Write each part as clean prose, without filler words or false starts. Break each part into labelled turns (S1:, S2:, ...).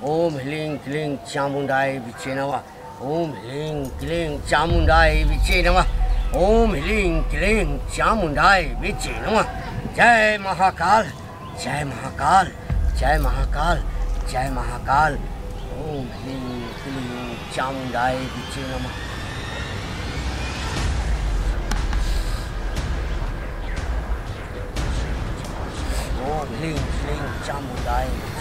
S1: ओम ह्लीं क्लीं चामुंडाय विच्चे नमः। ओम ह्लीं क्लीं चामुंडाय विच्चे नमः। ओम ह्लीं क्लीं चामुंडाय विच्चे नमः। जय महाकाल, जय महाकाल, जय महाकाल, जय महाकाल। ओम ह्लीं क्लीं चामुंडाय विच्चे नमः। ओम ह्लीं क्लीं चामुंडाय विच्चे।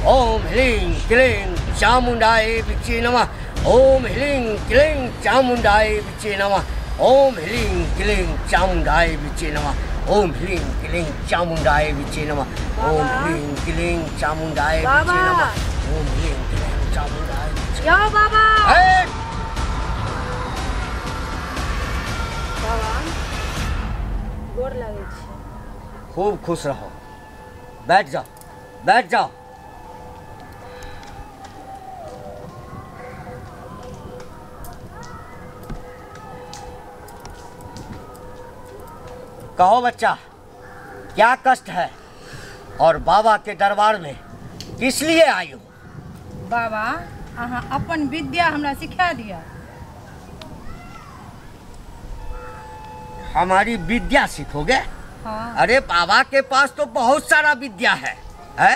S1: ओम ह्लीं क्लीं चामुंडाय विच्चे नमः। ओम ह्लीं क्लीं चामुंडाय विच्चे नमः। ओम ह्लीं क्लीं चामुंडाय विच्चे नमः। ओम ह्लीं क्लीं चामुंडाय विच्चे नमः। ओम ह्लीं क्लीं चामुंडाय विच्चे नमः। ओम ह्लीं क्लीं चामुंडाय विच्चे।
S2: यो बाबा। बाबा गोर लागै छी।
S1: खूब खुश रहो। बैठ जाओ, बैठ जाओ। कहो बच्चा, क्या कष्ट है और बाबा के दरबार में किस लिए आई हो?
S2: बाबा अहाँ अपन विद्या हमरा सिखा दिया।
S1: हमारी विद्या सीखोगे?
S2: हाँ।
S1: अरे बाबा के पास तो बहुत सारा विद्या है, है?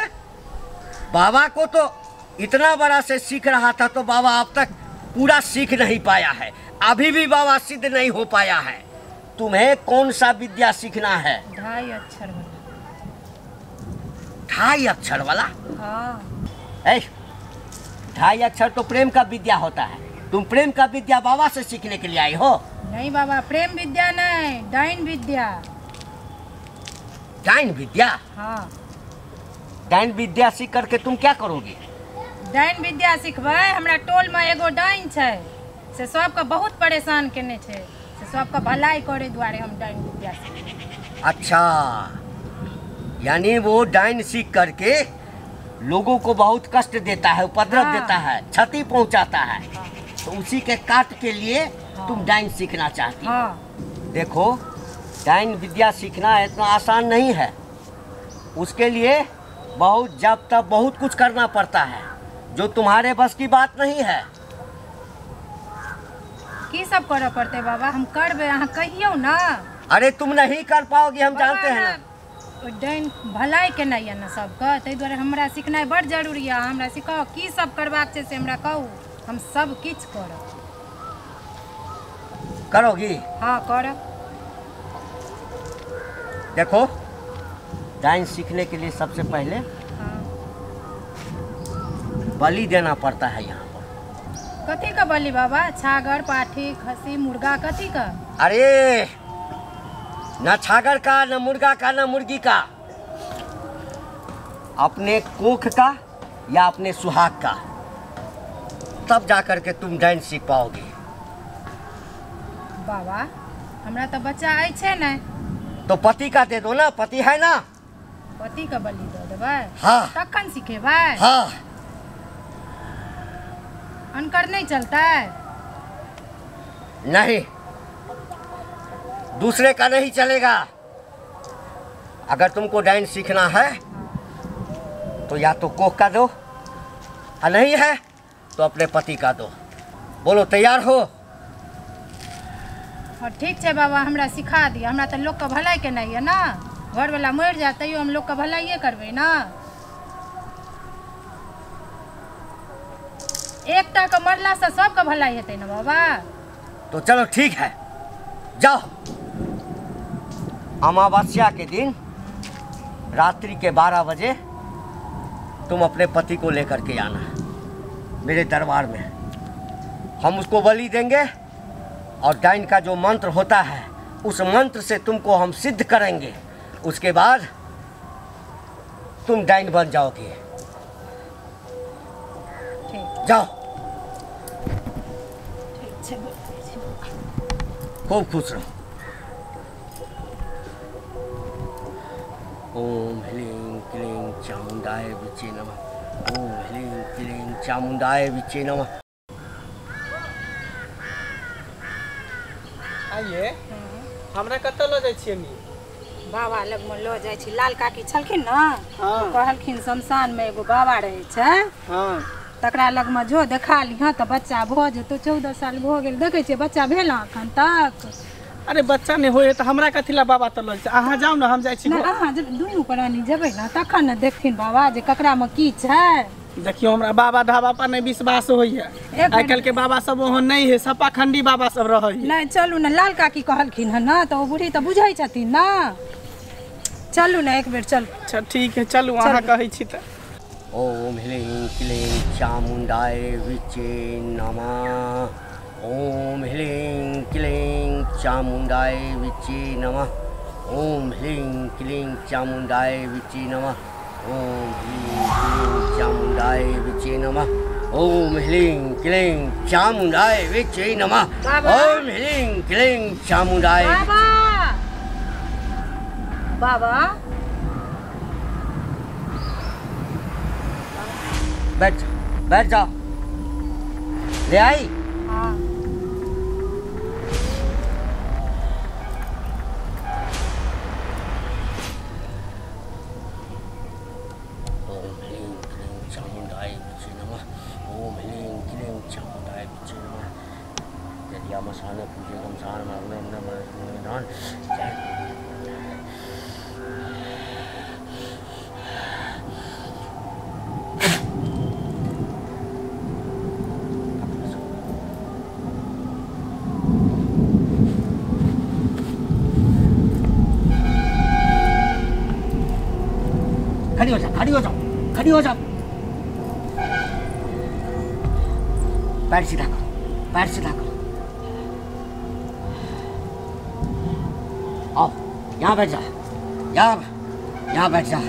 S1: बाबा को तो इतना बड़ा से सीख रहा था तो बाबा अब तक पूरा सीख नहीं पाया है। अभी भी बाबा सिद्ध नहीं हो पाया है। तुम्हें कौन सा विद्या सीखना है?
S2: 2.5 अक्षर वाला।
S1: 2.5 अक्षर वाला?
S2: हाँ।
S1: 2.5 अक्षर तो प्रेम का विद्या होता है। तुम प्रेम का विद्या बाबा से सीखने के लिए आई हो?
S2: नहीं बाबा, प्रेम विद्या नहीं, डाइन विद्या।
S1: डाइन विद्या?
S2: हाँ।
S1: डाइन विद्या सीख करके तुम क्या करोगी?
S2: डाइन विद्या सिखबै, हमरा टोल में एगो डाइन छै से सबके बहुत परेशान केने छै, से सबके भलाई करे दुआरे हम डाइन विद्या सीखबै।
S1: अच्छा, यानी वो डाइन सीख करके लोगों को बहुत कष्ट देता है, उपद्रव
S2: हाँ।
S1: देता है, क्षति पहुंचाता है।
S2: हाँ।
S1: तो उसी के काट के लिए
S2: हाँ।
S1: तुम डाइन सीखना चाहती हो।
S2: हाँ।
S1: देखो, डाइन विद्या सीखना इतना आसान नहीं है। उसके लिए बहुत जब तब बहुत कुछ करना पड़ता है जो तुम्हारे बस की बात नहीं है।
S2: की सब करऽ पड़तै बाबा? हम करबै, अहाँ कहियौ ना।
S1: अरे तुम नहीं कर पाओगी, हम जानते हैं ना।
S2: डाइन भलाई केनाइ यऽ ने सबके, ताहि दुआरे हमरा सिखनाइ बड़ जरूरी यऽ। हमरा सिखाउ, की सब करबाक छै से हमरा कहू, हम सब किछु करब।
S1: करोगी?
S2: हाँ करब।
S1: देखो, डाइन सीखने के लिए सबसे पहले
S2: हाँ।
S1: बलि देना पड़ता है यहाँ पर।
S2: कथी का बलि बाबा? छागर, पाठी, खसी, मुर्गा, कथी का?
S1: अरे न छागर का, न मुर्गा का, न मुर्गी का, अपने कोख का या अपने सुहाग का, तब जा करके तुम डाइन सीख पाओगे।
S2: बाबा हमरा तो बच्चा अछि ने।
S1: तो पति का दे दो ना, पति है ना।
S2: पति का बलि दऽ देबै?
S1: हाँ।
S2: तखन सिखेबै?
S1: हाँ।
S2: अनकर नहीं चलता है?
S1: नहीं, दूसरे का नहीं चलेगा। अगर तुमको डाइन सीखना है तो या तो कोख का दो, और नहीं है तो अपने पति का दो। बोलो, तैयार हो?
S2: और ठीक है बाबा, हमरा सिखा दिया। हमरा तो लोग के भलाई केनाइ है ना, घर वाला मरि जाए तैयो हम लोग के भलाइए करबै ना। एकटा के मरला से सबके भलाई हेतै ना बाबा।
S1: तो चलो ठीक है, जाओ। अमावस्या के दिन रात्रि के 12 बजे तुम अपने पति को लेकर के आना मेरे दरबार में। हम उसको बलि देंगे और डाइन का जो मंत्र होता है उस मंत्र से तुमको हम सिद्ध करेंगे। उसके बाद तुम डाइन बन जाओगे।
S2: ठीक,
S1: जाओ।
S2: ठीक,
S1: खूब खुश रहो। ओम ह्लीं क्लीं चामुंडाय विच्चे नमः। ओम ह्लीं क्लीं चामुंडाय विच्चे नमः।
S3: आइए, हमरा कतऽ लऽ जाइ छियै?
S2: बाबा लगमे लऽ जाइ छी। लाल काकी छलखिन ने, कहलखिन शमशान में एगो बाबा रहै छै, तकरा लगमे जो देखा लिहऽ तऽ बच्चा भऽ जेतौ। 14 साल भऽ गेल, देखै छियै बच्चा भेल एखन तक?
S3: अरे बच्चा नहि होय तऽ हमरा कथी ला बाबा तऽ लऽ जेतै? अहाँ जाउ ने, हम जाइ छी।
S2: अहाँ जब दुनू प्राणी जेबै ने तखन ने देखथिन बाबा जे ककरामे की छै।
S3: देखियौ हमरा बाबा ढाबा पर नहि विश्वास होइए, आइ काल्हि के बाबा सब ओहन नहि है, सपाखंडी बाबा सब रहै।
S2: नहि चलू ने, लाल काकी कहलखिन हँ ने तऽ ओ बूढ़ी तऽ बुझै छथिन ने। चलू ने एक बेर चलू।
S3: अच्छा ठीक है चलू, अहाँ कहै छी तऽ।
S1: ओम ह्लीं क्लीं चामुण्डाय विच्चे नमः। ओम ह्लीं क्लीं चामुण्डाय विच्चे नमः। ओम ह्लीं क्लीं चामुण्डाय विच्चे नमः। ओम ह्लीं क्लीं चामुण्डाय विच्चे नमः। ओम ह्लीं क्लीं चामुण्डाय विच्चे नमः। ओम ह्लीं क्लीं चामुण्डाय।
S2: बाबा बाबा
S1: बैठ बैठ जाओ। ले आई?
S2: हाँ।
S1: ओम ह्लीं क्लीं चामुण्डाय विच्चे नमः। ओम ह्लीं क्लीं चामुण्डाय विच्चे नमः। जलिया मसाने पूजे गमसान मारने। खड़ी हो जाओ, खड़ी हो जाओ, खड़ी हो जाओ। पैर सीधा करो, पैर सीधा करो। आओ यहाँ बैठ जा, यहाँ यहाँ बैठ जा।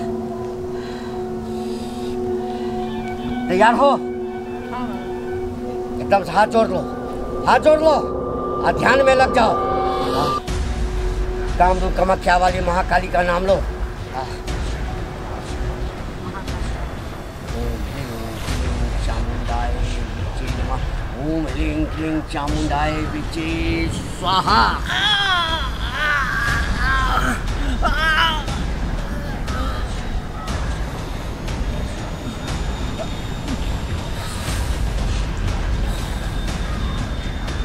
S1: तैयार हो? एकदम से हाथ जोड़ लो, हाथ जोड़ लो और ध्यान में लग जाओ। कामरूप कामाख्या वाली महाकाली का नाम लो। ओम ह्लीं क्लीं चामुण्डाय विच्चे स्वाहा। ओम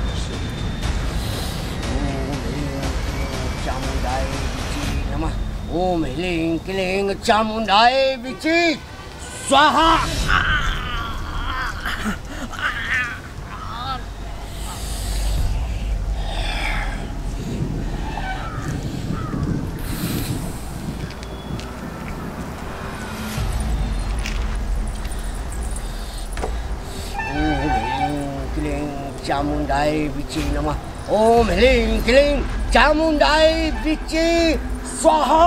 S1: ह्लीं क्लीं चामुण्डाय विच्चे नमः। ओम ह्लीं क्लीं चामुण्डाय विच्चे स्वाहा। चामुण्डाय विच्चे नमः। ओम ह्लीं क्लीं चामुण्डाय विच्चे स्वाहा।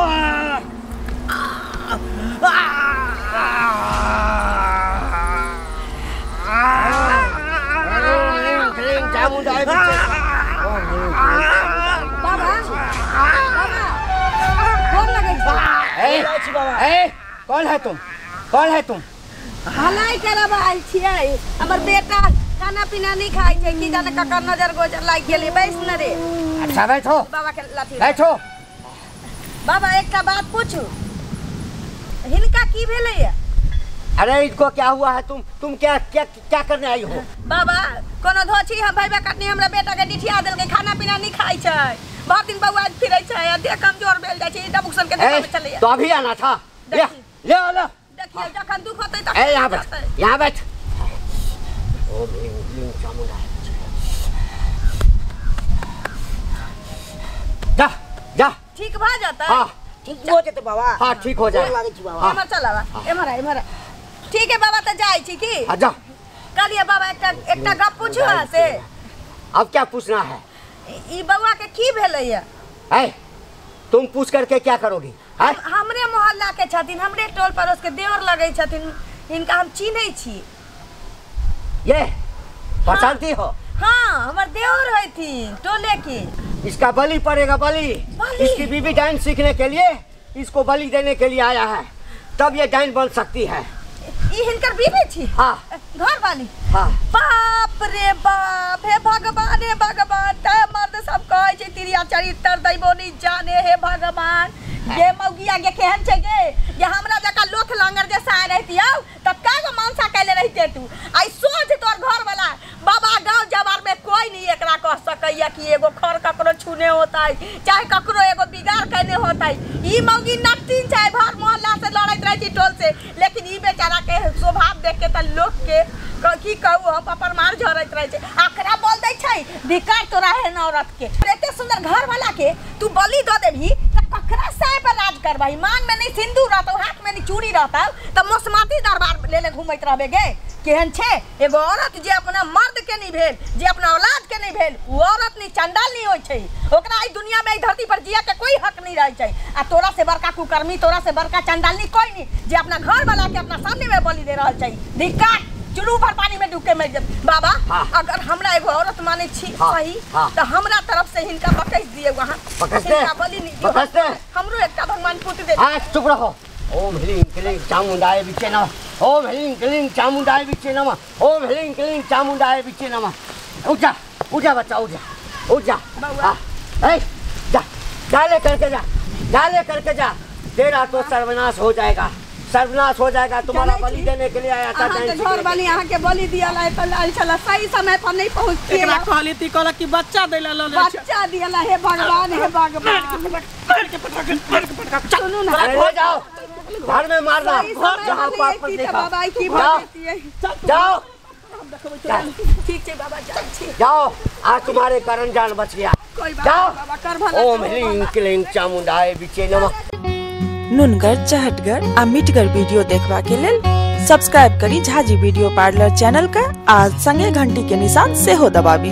S1: ओम ह्लीं क्लीं चामुण्डाय विच्चे।
S2: बाबा बाबा कौन लगै छै?
S1: ए कौन है तुम? कौन है तुम?
S4: भलाई करब आयल छियै, हमर बेटा खाना पीना नहीं खाइ छै, की जाने ककर नजर गोजर लागि गेलै। बैस न रे।
S1: अच्छा बैठो,
S4: बाबा के लाथी
S1: बैठो।
S4: बाबा एकटा बात पूछू, हिनका की भेलैया?
S1: अरे इनको क्या हुआ है? तुम क्या क्या क्या करने आई हो?
S4: बाबा कोनो धोछी हम भैया कटनी हमरा बेटा के डिठिया देलकै, खाना पीना नहीं खाइ छै, भरि दिन बौआ फिरै छै आ देह कमजोर भेल जाइ छै। ई डबुकसन के देखबै छलैया
S1: तो अभी आना था। ले ले ले
S4: देखियौ जखन दुख होतै तखन।
S1: ए यहाँ बैठ, यहाँ बैठ। ओम ह्लीं क्लीं चामुण्डाय। जा जा,
S4: ठीक भ जेतै?
S1: हाँ
S5: ठीक हो जेतै बाबा।
S1: हाँ ठीक हो जाए।
S4: बाबा एम्हर चल बाबा, एम्हर एम्हर। ठीक है बाबा त जाइ छी की?
S1: हाँ जा।
S4: कहलियै बाबा एकटा एकटा गप पूछू अहाँ से।
S1: अब क्या पूछना है?
S4: ई बौआ के की भेलैया?
S1: ए तुम पूछ करके क्या करोगी?
S4: हमरे मोहल्ला के छथिन, हमरे टोल पड़ोस के देवर लगै छथिन, हिनका हम चिन्है छी।
S1: ये पहचानती हो?
S4: हाँ हमर देवर हथिन टोले के।
S1: इसका बलि पड़ेगा, बलि। इसकी बीबी डाइन सीखने के लिए इसको बलि देने के लिए आया है, तब ये डाइन बन सकती है।
S4: ई हिनकर बीबी छी?
S1: हाँ।
S4: घर वाली?
S1: हाँ।
S4: बाप रे बाप, हे भगवान हे भगवान, तै मर्द सब कहै छै तिरिया चरित्र दैबो नहीं जाने। हे भगवान गे मौगिया गे केहन छै गे जे हमरा जका लोथ लांगर जे साय रहतियौ त कागो मानसा कैले रहते तू। आई सोच तोर घर वाला बाबा गांव जवार में कोई नहीं एकरा कह सकैया कि एगो खर ककरो छूने होता है चाहे ककरो एगो बिगाड़ कैने होता है। ई मौगी नट्टीन चाहे भर मोहल्ला से लड़ैत रहै छी टोल से, लेकिन ई बेचारा के स्वभाव देख के त लोग के की कहू हम पर मार झरैत रहै छै। आखरा बोल दै छै धिकार तोरा है न औरत के। एते सुंदर घर वाला के तू बलि दऽ देबही त ककरा साय पर राज करबही? मांग में नहीं सिंदूर रहतौ, हाथ में नहीं चूड़ी रहतौ त मोसमाती दरबार लेले घुमैत रहबे गे। केहन छै एगो औरत जे अपना मर्द के नहीं भेल, जे अपना औलाद के नहीं भेल, उ औरत नहीं चंडाल नहीं होइ छै। ओकरा ई दुनिया में ई धरती पर जिया के कोई हक नहीं रहै छै। आ तोरा से बड़का कुकर्मी, तोरा से बड़का चंडालनी कोई नहीं जे अपना घर वाला के अपना सामने में बलि दे रहल छै। धिक्कार, चुरू भर पानी में डूब के मर जब। बाबा
S1: हाँ।
S4: अगर हमरा एगो औरत माने छी
S1: हाँ।
S4: सही
S1: हाँ।
S4: त हमरा तरफ से हिनका बकैस दिए वहां हिनका बलि नहीं दियो, हमरो एकटा भगवान पुत्र दे।
S1: हां चुप रहो। ओम ह्रीं क्लीं चामुंडाय विचे नमः, ओम ह्रीं क्लीं चामुंडाय विचे नमः, ओम ह्रीं क्लीं चामुंडाय विचे नमः। उठ जा, उठ जा बच्चा, उठ जा, उठ जा।
S4: बउआ
S1: ए जा, जा ले करके जा, जा ले करके जा, तेरा तो सर्वनाश हो जाएगा, सर्वनाश हो जाएगा। तुम्हारा बलि देने के लिए आया था।
S4: अहाँ के घर वाली अहाँ के बलि दियल है त लाल छला सही समय पर नहीं पहुंचती।
S3: एकरा कहली ती कहलक कि बच्चा देला ल ले,
S4: बच्चा दियल हे भगवान, हे भगवान।
S3: मार के पटका, मार के पटका,
S4: सुनू ना,
S1: अरे हो जाओ घर में मारना, घर जहां पाप पर देखा
S4: बाबा की भगती है।
S1: जाओ
S4: ठीक छै बाबा, जाय छी,
S1: जाओ। आज तुम्हारे कारण जान बच गया।
S4: कोई बात
S1: जाओ।
S4: बाबा कर भला।
S1: ओम ह्रीं क्लीं चामुंडाय विचे नमः।
S5: नुनगर, चहटगर आ मिठगर वीडियो देखबा के लेल सब्सक्राइब करी झाजी वीडियो पार्लर चैनल का आ संगे घंटी के निशान सेहो दबाबी।